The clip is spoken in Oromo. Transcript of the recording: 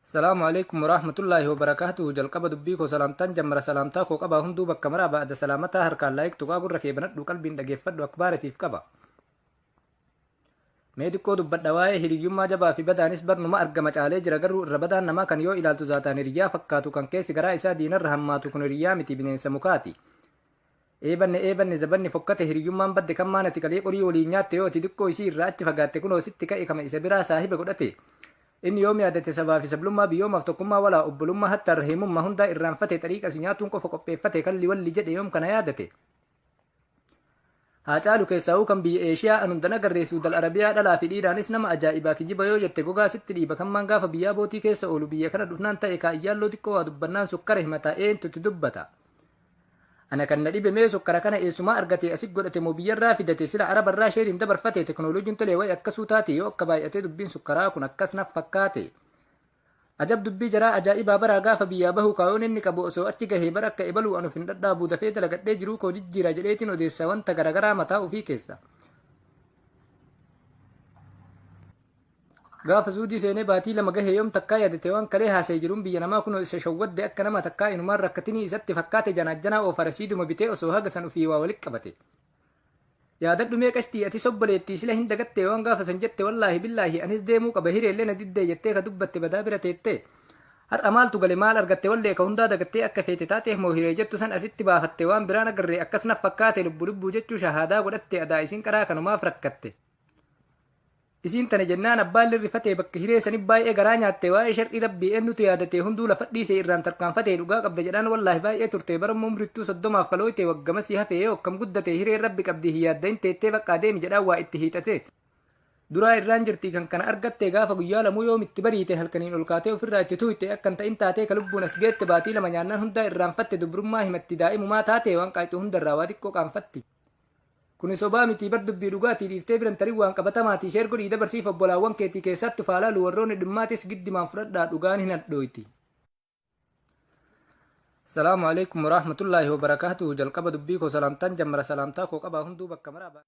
Salaamu alaikum warahmatullaahi wabarakaatuhu. Jalqaba dubbii koo salaamtaan jammara, salaamtaa koo qabaa hunduu bakka maraa ba'ada salaamataa harkaan like tuqaa, gurra kee banadhu, qalbiin dhageeffadhu, akbaara siif qaba. Mee xiqqoo dubbadha waa'ee hiriyyummaa. Jabaa fi badaanis barnuma argama caalee jira, garuu irra badaan namaa kan yoo ilaaltu zaataan hiriyyaa fakkaatu, kan keessi garaa isaa diinarra hammaatu, kun hiriyyaa miti, bineensa mukaati. Eebanne eebanne, zabanni fokkate, hiriyyummaan badde. Kan maanati qalee qorii waliin nyaatte, yoo ati xiqqoo isii irraa achi fagaatte, kunoo sitti ka'e kama isa biraa saahiba godhate. Inni yoom yaadate sabaa fi sablummaa, biyyoomaaf tokkummaa, walaa obbolummaa, hattaa rahiimummaa hundaa irraanfate, xariiqa si nyaatuun qofa qopheeffate, kalli walli jedhe yoom kana yaadate. Haa caalu keessaa'uu kan biyya Eeshiyaa anundan agarree Suudal Arabiyaa, dhalaa fi dhiiraanis nama ajaa'ibaa, kijiba yoo jette gogaa sitti dhiiba. Kan maan gaafa biyyaa bootii keessa oolu, biyya kana dhufnaan ta'e kaayyaalloo xiqqoo waa dubbannaan sukkara himataa, eentutti dubbata. Ana kan na dhibe, mee sukkara kana eessumaa argate? Asit godhate moo biyyarraa fidate? Sila arabarraa sheeriin dabarfate? Teknooloojiin tolee wayi akkasuu taate yoo akka baay'atee dubbiin sukkaraa kun akkas naf fakkaate. Ajab, dubbii jaraa ajaa'ibaa baraa. Gaafa biyyaa bahu kaayoon inni qabu osoo achi gahee bara akka ebaluu anuf hin dhadhaabu, dafee dalagadhee jiruu koo jijjiira jedheetiin odeessa wanta garagaraa mataa ofii keessa. Gaafa Suudii seenee baatii 2 gahe, yoom takkaa yaadate waan kalee haasa'e? Jiruun biyya namaa kunoo isa shawwadde, akka nama takkaa inumaan rakkatinii isatti fakkaate, janaajjanaa oofa, rasiiduma bitee osoo haga san ofii waa walitti qabate. Yaadadhu mee qashtii, ati sobboleettii, sila hin dagattee waan gaafa san jette? Wallaahi billaahi anis deemuu qaba, hireellee na diddee jettee ka dubbatte badaa bira teettee. Har'a maaltu gale, maal argatte? Wallee ka hundaa dagattee akka feete taateef moo hiree jettu san asitti baafatte? Waan biraan agarree akkas naf fakkaate, lubbu lubbuu jechuu shahaadaa godhatte, adaa isin qaraa kanumaaf rakkatte. Isiin tana jennaan abbaan lirrifatee, bakka hiree sani baay'ee garaa nyaatte, waa'ee shar'ii rabbii eenyutu yaadatee? Hunduu lafa dhiisee irraan tarkaanfatee, dhugaa qabda jedhaan. Wallaahi baay'ee turte barammoo umrittuu 30f kalooyte, waggamasii hafee yoo akkam guddate, hireen rabbi qabdii hin yaaddayin teettee, baqqaa deemi jedhaan waa itti hiixate. Duraa irraan jirti kan kana argatte, gaafa guyyaa lamuu yoom itti bariite, halkaniin ol kaatee ofirraa itti tuuyte, akkan ta'in taatee ka lubbuun as geette, baatii 2 nyaannaan hundaa irraanfatte, dubrummaa himatti, daa'imumaa taate, waan qaayxu hundarraa waa xiqqoo qaanfatti. Kuni sobaa mitii bar, dubbii dhugaatii, dhiiftee biran tarii waan qabatamaatii. Share godhii dabarsiif obbolaawwan keetii, keessattu faalaalu warroonni dhimmaatis giddimaan fudhadhaa, dhugaan hin hadhooyti. Salaamu alaikum warahmatullaahi wabarakaatuhu. Jalqaba dubbii koo salaamtaan jammara, salaamtaa koo qabaa hunduu bakka maraa.